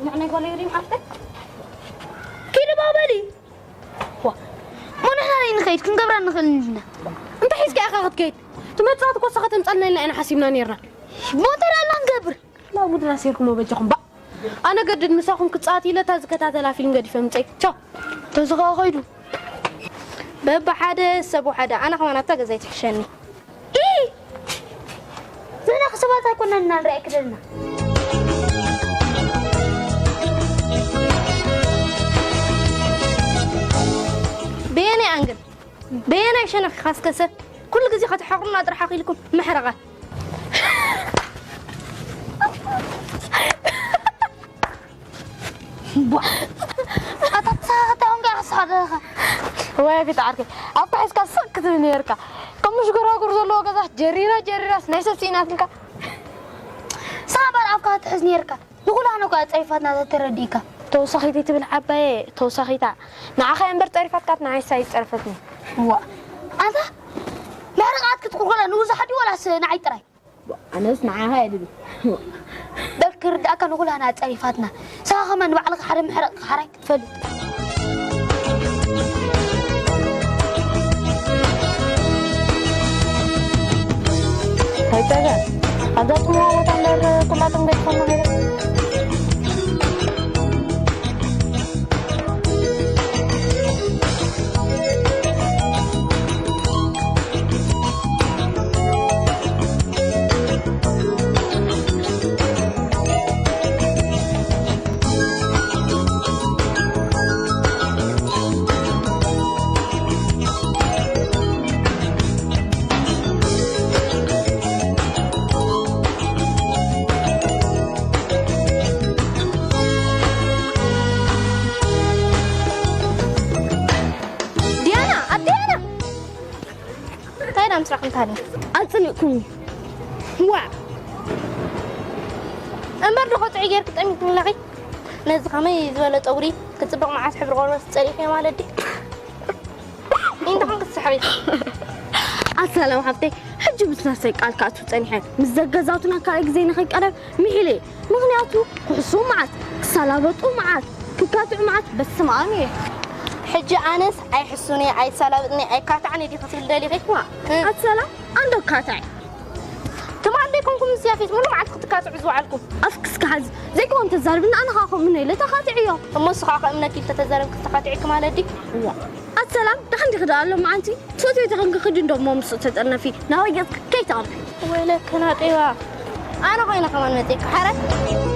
ንዕናይ ጓለይ ሪም ዓፍተ። ኪዲ ባበሊ። ዋ፣ ሞ ንሕና ነይ ንኸይድ ክንገብራ ንኽእል እንዲና። እንታይ ሒዝካ ኢኻ ክትከይድ? ትመጽእ እኮ ንሳ ከተምጻልና ኢልና ኢና ሓሲብና ነይርና። ሞ እንታይ ደኣ ንገብር? ላቡድና ሴርኩሞ በጃኹም ባ። ኣነ ገድድ ምሳኹም ክጻወት ኢለ እታ ዝከታተላ ፊልም ገዲፈ ምጸይ። ቻው። ተዝኻ ኸይዱ። በብሓደ ሰብ ሓደ፣ ኣነ ከማን ኣብታ ገዛይ ትሕሸኒ። ኢ! ንሕና ሰባት ኣይኮናን ኢና ንርኣየኪ ዘለና። በየናይ ኣንግል? በየናይ ሸነኽ ኢኻ እስከ ሰብ? ኩሉ ግዜ ከተሕቑሩና ጥራሕ ኣኺልኩም መሕረቓ። ቧ! ኣታ ተሳኻኽታ ኾንካ ኢኻ ትስሓቕ ዘለኻ። ወይ ፊት ዓርከይ፣ ኣብታ ሒዝካ ስቕ ክትብል ነይርካ። ከም ምሽ ጎራጉር ዘለዎ ገዛ ጀሪራ ጀሪራስ ናይ ሰብ ስኢናትልካ። ንስኻ እምበር ኣብካ ትሕዝ ነይርካ። ንኹላህና እኳ ጸሪፋትና ተተረዲእካ። ተወሳኺት ትብል ዓባየ፣ ተወሳኺታ። ንዓኻ እያ እምበር ጸሪፋትካ፣ ንዓይሳ ኣይጸረፈትኒ። ዋ! ኣንታ መሕረቓት ክትኩርኮላ ንብዙሕ ድዩ ወላስ ንዓይ ጥራይ? ኣነስ ንዓኻ እየ ድብል። በል ክርዳእካ ንኹላህና ጸሪፋትና። ንስኻ ከማን ንባዕልኻ ሓደ መሕረቕ ሓራይ ክትፈልጥ። ኣይተጋ። ኣብዛ ጽምዋ ቦታ እምበር ኩላቶም ገዲፎም ሄደ። ዲያና፣ ኣዲያና! እንታይ ዳ ምስራቕ እንታኒ? ኣጽሊእኩምኒ። ዋ! እምበር ዶ ኸጥዒ ጌርኪ ጠሚትኒ ኣለኺ? ነዚ ኸመይ ዝበለ ጸጉሪ ክጽብቕ መዓስ ሕብሪ ቆርበት ጸሊእክዮ ማለት ድዩ? እንታይ ኾንኪ ትስሕቂ? ኣሰላም ሓፍተይ፣ ሕጂ ምስ ነፍሰይ ቃል ክኣቱ ጸኒሐ። ምስ ዘገዛቱና ካልኣይ ግዜ ንኸይቀረብ ምሒለ። ምኽንያቱ ክሕስዉ መዓት፣ ክሰላበጡ መዓት፣ ክካትዑ መዓት በስመ ኣብ እየ። ሕጂ ኣነስ ኣይሕሱን እየ፣ ኣይሰላብጥን እየ፣ ኣይካትዕን እየ ዲኺ ክትብል ደሊኺ? ዋ፣ እ። ኣሰላም፣ ኣንዶ ካትዕ። ትማል ደይኮንኩም ምስ ያፌት ሙሉ መዓት ክትካትዑ ዝወዓልኩም? ኣፍኪ እስኪ ሓዚ፣ ዘይኮን ተዛርብና ኣነ ኸኣ ከምኡ ኢለ ተኻትዕዮ። እሞ ንሱ ኸኣ ከእምነኪ ኢሉ ተተዛረብኪ ተኻቲዕኪ ማለት ድዩ? ዋ፣ ኣሰላም፣ ደሓን ዲኺ ደኣ ሎማዓንቲ? ትፈትዮ ተኾንኪ ክዲ እንዶ እሞ ምስኡ ተጠርነፊ፣ ናባይ ገጽኪ ከይተቕርቢ። ወይለከ ናጤዋ፣ ኣነ ኮይነ ከማን መጺእኪ ሓራይ።